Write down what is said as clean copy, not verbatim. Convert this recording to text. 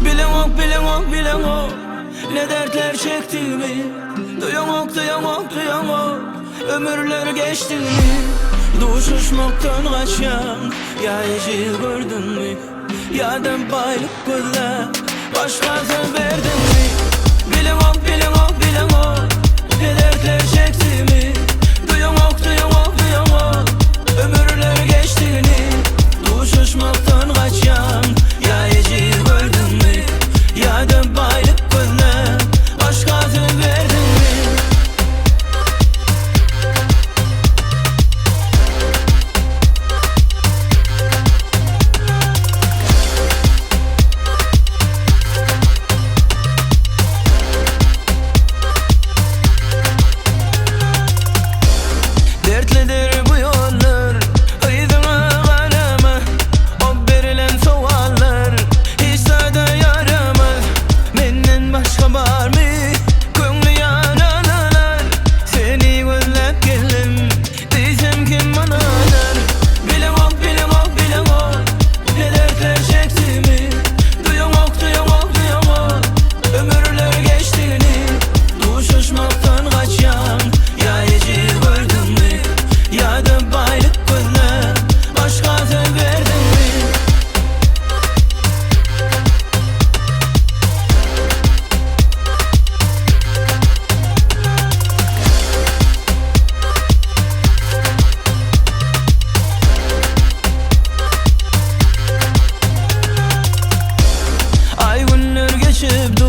Bileňok, bileňok, bileňok Ne dertler çekdigimi Duýaňok, duýaňok, duýaňok Ömürler geçdigini Duşuşmakdan gaçýaň Ýa ejir gördüňmi Ýa-da baýlyk gözläp Başga söz berdiňmi Bileňok, bileňok, bileňok Ne dertler çekdigimi Duýaňok, duýaňok, duýaňok Ömürler geçdigini Duşuşmakdan gaçýaň Ýa ejir gördüňmi Ýa-da baýlyk gözläp Başga söz berdiňmi. Dertlidir bu ýollar, yzyňa garama, O berilen sowallar hiç zada ýaramaz. Menden başga barmy köňli ýaralylar? Seni gözläp geldim, diýsem kim ynanar? Bileňok, bileňok, bileňok, ne dertler çekdigimi. Duýaňok, duýaňok, duýaňok, ömürler geçdigini. Duşuşmakdan gaçýaň, ýa ejir gördüňmi? Ýa-da baýlyk gözläp, başga söz berdiňmi? Aý günler geçip dur.